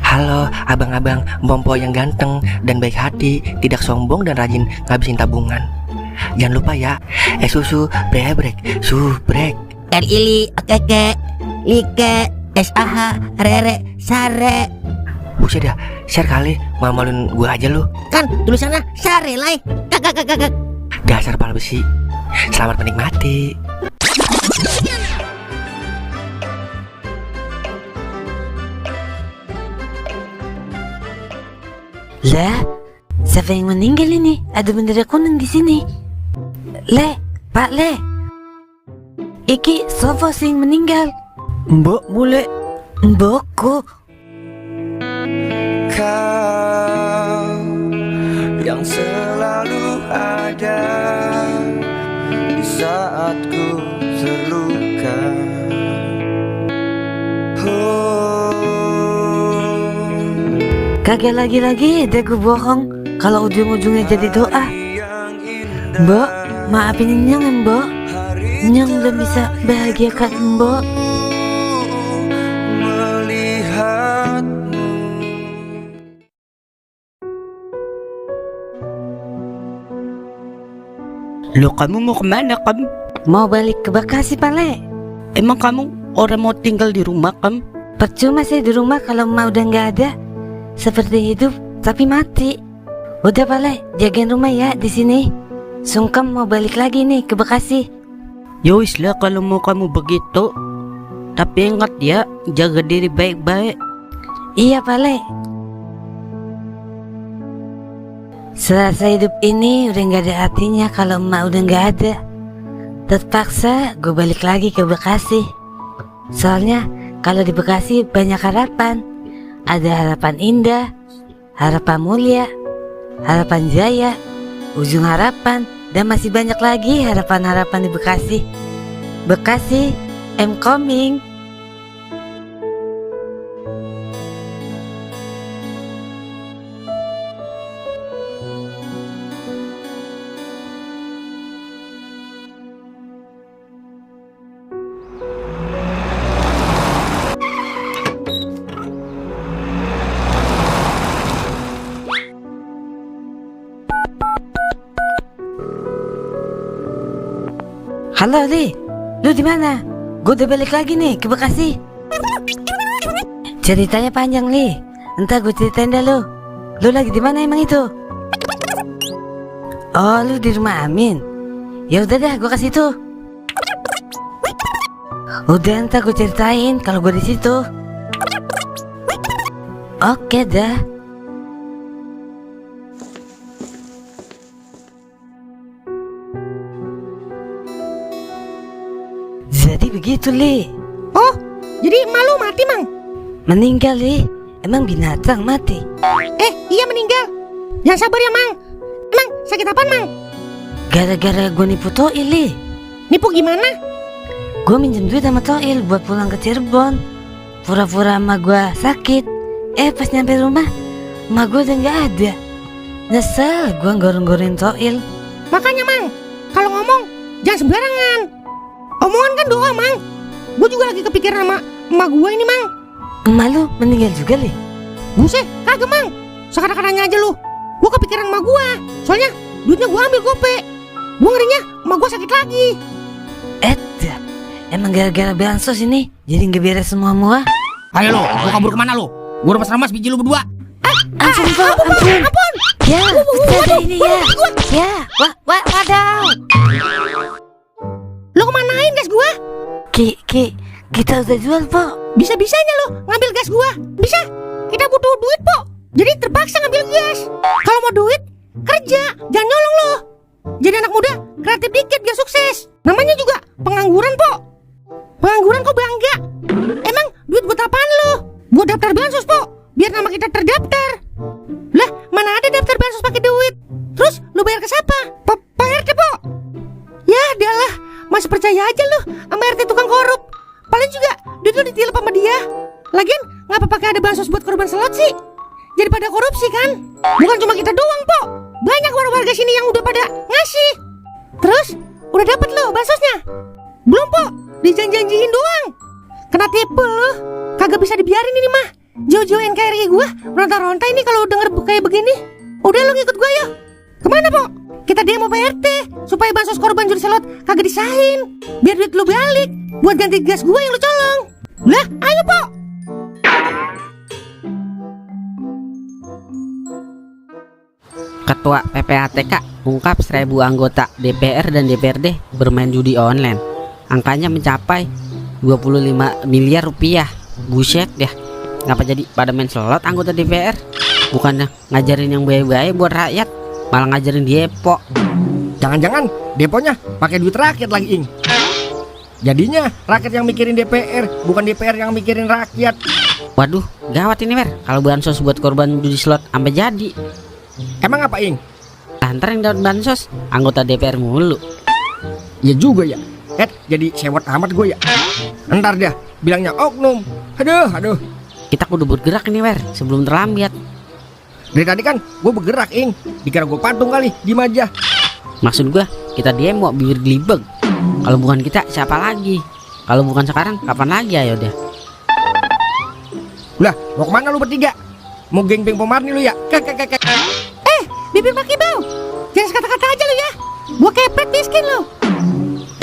Halo abang-abang Bompo yang ganteng dan baik hati, tidak sombong dan rajin ngabisin tabungan. Jangan lupa ya, susu brebrek, subrek. Ili, okeke, like, SAH, rere, sare. Buset dah, share kali, malu-maluin gua aja lu. Kan tulisannya sare lai. Kakak. Dasar pala besi. Selamat menikmati. Lah, siapa yang meninggal ini? Ada bendera kuning di sini. Le, Pak Le. Iki sopo sing meninggal? Mbok bule. Mbokku. Kau yang selalu ada di saat ku terluka. Kagak lagi-lagi deh gue bohong kalau ujung-ujungnya jadi doa. Mbok, maafin Nyang ya Mbok. Nyang belum bisa bahagiakan Mbok. Lo kamu mau kemana Kam? Mau balik ke Bekasi Pale. Emang kamu orang mau tinggal di rumah Kam? Percuma sih di rumah kalau emak udah nggak ada. Seperti hidup tapi mati. Udah Pale, jagain rumah ya di sini. Sungkem mau balik lagi nih ke Bekasi. Yowis lah kalau mau kamu begitu. Tapi ingat ya, jaga diri baik-baik. Iya Pale. Selasa hidup ini udah gak ada artinya kalau emak udah gak ada. Terpaksa gue balik lagi ke Bekasi. Soalnya kalau di Bekasi banyak harapan. Ada harapan indah, harapan mulia, harapan jaya, ujung harapan, dan masih banyak lagi harapan-harapan di Bekasi. Bekasi, I'm coming. Halo Li, lu di mana? Gue udah balik lagi nih ke Bekasi. Ceritanya panjang Li, entar gue ceritain dah lu. Lu lagi di mana emang itu? Oh, lu di rumah Amin. Ya udah dah, gue kasih tuh. Udah entar gue ceritain kalau gue di situ. Oke dah. Jadi begitu Li. Oh, jadi malu mati Mang? Meninggal Li. Emang binatang mati? Iya meninggal. Jangan sabar ya Mang. Emang sakit apaan Mang? Gara-gara gue nipu Toil Li. Nipu gimana? Gue minjem duit sama Toil buat pulang ke Cirebon. Pura-pura emak gue sakit. Pas nyampe rumah emak gue udah gak ada. Nyesel gue goreng-goreng Toil. Makanya Mang, kalau ngomong jangan sembarangan. Omongan kan doa Mang. Gue juga lagi kepikiran sama emak gue ini Mang. Emak lu meninggal juga Li? Buset, kagak Mang. Sekarang-karangnya aja lu. Gue kepikiran emak gue. Soalnya duitnya gue ambil gope. Gue ngerinya emak gue sakit lagi. Emang gara-gara bansos ini jadi gak beres semua-mua. Ayo lo, mau kabur kemana lo? Gue remas-remas biji lu berdua. Ampun Pak, ampun. Ya, ada ini ya. Ya, wadaw. Lo kemanain gas gue? Kita udah jual Pak. Bisa-bisanya lo ngambil gas gua. Bisa, kita butuh duit po. Jadi terpaksa ngambil gas. Kalau mau duit, kerja, jangan nyolong lo. Jadi anak muda, kreatif dikit biar sukses. Namanya juga pengangguran po. Pengangguran kok bangga? Emang duit buat apaan lo? Buat daftar bansos po, biar nama kita terdaftar. Lah, mana ada daftar bansos pakai duit? Terus lo bayar ke siapa? Pak RT po. Ya adalah, masih percaya aja lo sama RT tukang korup. Paling juga duit lu ditilep sama dia. Lagian ngapa pakai ada bansos buat korban slot sih? Jadi pada korupsi kan? Bukan cuma kita doang po. Banyak warga sini yang udah pada ngasih. Terus udah dapet lo bansosnya? Belum po, dijanjiin doang. Kena tipu lo. Kagak bisa dibiarin ini mah. jauh-jauh NKRI gue ronta-ronta ini kalau denger kayak begini. Udah lu ngikut gue yuk. Kemana po? Kita demo Pak RT supaya bansos korban judi slot kagak disahin. Biar duit lu balik buat ganti gas gue yang lu colong. Lah, ayo po. Ketua PPATK ungkap 1000 anggota DPR dan DPRD bermain judi online. Angkanya mencapai 25 miliar rupiah. Buset ya. Ngapa jadi pada main slot anggota DPR? Bukannya ngajarin yang baik-baik buat rakyat, malah ngajarin depo. Jangan-jangan deponya pakai duit rakyat lagi, Ing. Jadinya rakyat yang mikirin DPR, bukan DPR yang mikirin rakyat. Waduh, gawat ini Wer. Kalau bansos buat korban judi slot sampai jadi. Emang apa, Ing? Ntar yang dapat bansos anggota DPR mulu. Ya juga ya. Jadi sewot amat gue ya. Ntar dah bilangnya oknum. Aduh. Kita kudu bergerak ini Wer sebelum terlambat. Dari tadi kan gue bergerak, Ing. Dikira gue patung kali, diem aja. Maksud gua kita demo bibir gelibeg. Kalau bukan kita siapa lagi? Kalau bukan sekarang kapan lagi ya udah. Lah, mau kemana lu bertiga? Mau geng-geng pemarni lu ya? Bibir maki bau. Jangan kata-kata aja lu ya. Gua kepret miskin lu.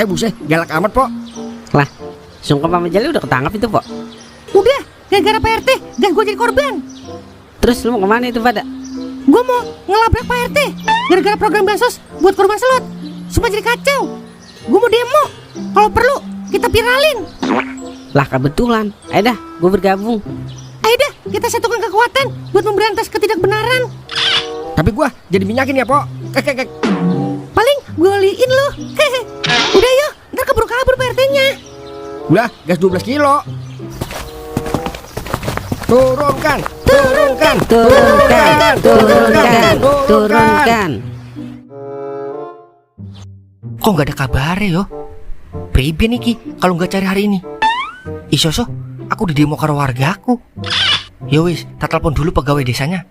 Buset, galak amat, Po. Lah, Sungkem sama Jali udah ketangkap itu Pok. Udah, gara-gara Pak RT dan gue jadi korban. Terus lu mau kemana itu pada? Gue mau ngelabrak Pak RT gara-gara program bansos buat korban slot. Supaya jadi kacau. Gue mau demo. Kalau perlu kita viralin. Lah kebetulan. Ayo dah, gue bergabung. Ayo dah, kita satukan kekuatan buat memberantas ketidakbenaran. Tapi gue jadi minyakin ya, Po. Paling gue liin lu. Udah yuk, ntar kabur-kabur Pak RT-nya. Udah, gas 12 kilo. Turunkan. Kok nggak ada kabarnya yo? Priben iki kalau nggak cari hari ini. Isoso, aku di demo karo warga aku. Yo wis, tak telepon dulu pegawai desanya.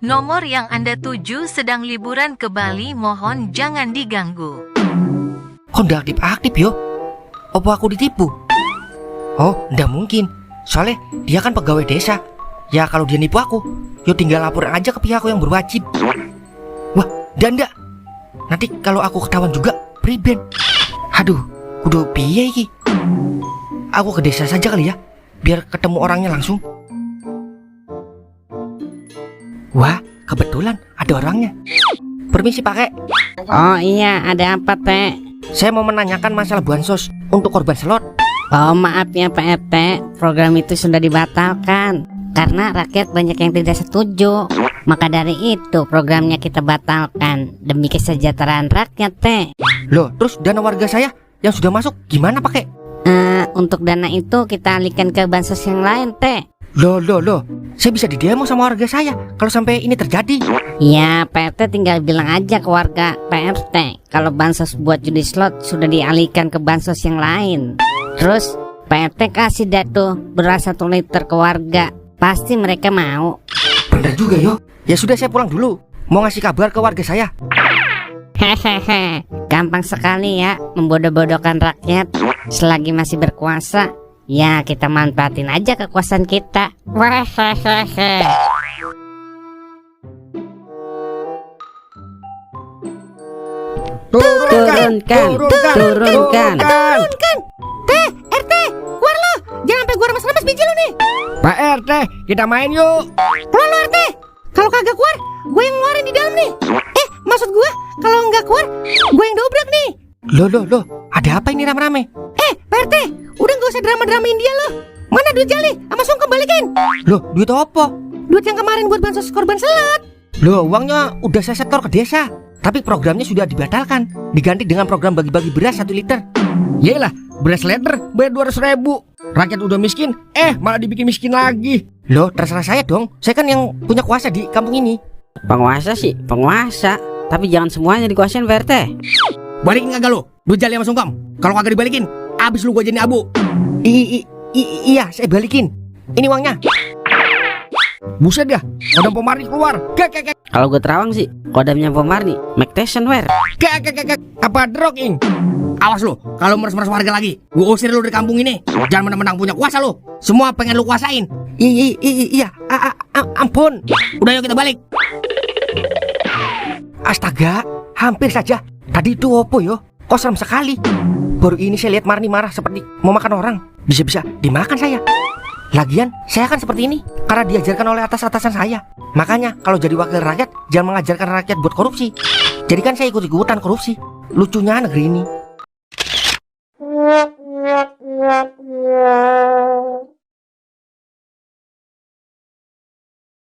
Nomor yang Anda tuju sedang liburan ke Bali, mohon jangan diganggu. Kok nggak aktif-aktif yo? Apa aku ditipu? Oh, nggak mungkin. Soalnya dia kan pegawai desa. Ya kalau dia nipu aku, yo tinggal laporan aja ke pihak yang berwajib. Wah, ndak. Nanti kalau aku ketahuan juga, priben. Aduh, kudu piye iki? Aku ke desa saja kali ya, biar ketemu orangnya langsung. Wah, kebetulan ada orangnya. Permisi Pak. Oh iya, ada apa Teh? Saya mau menanyakan masalah bansos untuk korban slot. Oh maaf ya Pak RT, program itu sudah dibatalkan karena rakyat banyak yang tidak setuju. Maka dari itu programnya kita batalkan demi kesejahteraan rakyat Teh. Loh, terus dana warga saya yang sudah masuk gimana Pak? Untuk dana itu kita alihkan ke bansos yang lain Teh. Loh, saya bisa didemo sama warga saya kalau sampai ini terjadi. Ya Pak RT tinggal bilang aja ke warga Pak RT kalau bansos buat judi slot sudah dialihkan ke bansos yang lain. Terus Pak RT kasih dah tuh beras 1 liter ke warga. Pasti mereka mau. Bener juga yo. Ya sudah, saya pulang dulu. Mau ngasih kabar ke warga saya. Hehehe, gampang sekali ya membodoh-bodohkan rakyat. Selagi masih berkuasa, ya kita manfaatin aja kekuasaan kita. Hehehe. Turunkan. Teh, RT, keluar lo. Jangan sampai gua remes-remes biji lu nih. Pak RT, kita main yuk. Keluar lo RT. Kalau kagak keluar, gue yang ngeluarin di dalam nih. Maksud gue, kalau nggak keluar, gue yang dobrak nih. Loh, ada apa ini rame-rame? Pak RT, udah nggak usah drama-dramain dia lo. Mana duit Jali sama Sungkem balikin? Loh, duit apa? Duit yang kemarin buat bansos korban slot. Loh, uangnya udah saya setor ke desa. Tapi programnya sudah dibatalkan, diganti dengan program bagi-bagi beras 1 liter. Yaelah, beras liter bayar 200.000. Rakyat udah miskin, malah dibikin miskin lagi. Loh, terserah saya dong. Saya kan yang punya kuasa di kampung ini. Penguasa sih, penguasa. Tapi jangan semuanya dikuasain Pak RT. Balikin kagak lo? Duit Jali sama Sungkem. Kalau kagak dibalikin, abis lu gua jadi abu. Iya, saya balikin. Ini uangnya. Buset dah, kodam pemarni keluar. Kalau gue terawang sih, kodamnya Pemarni, Make Tyson Wer. Apa drog, Ing? Awas lo, kalau meres-meres warga lagi, gue usir lo dari kampung ini. Jangan menang-menang punya kuasa lo. Semua pengen lo kuasain. Iya, ampun. Udah yuk kita balik. Astaga, hampir saja. Tadi itu opo yo? Kok serem sekali. Baru ini saya lihat Marni marah seperti mau makan orang. Bisa-bisa dimakan saya. Lagian, saya kan seperti ini karena diajarkan oleh atas-atasan saya. Makanya, kalau jadi wakil rakyat, jangan mengajarkan rakyat buat korupsi. Jadi kan saya ikut-ikutan korupsi. Lucunya negeri ini.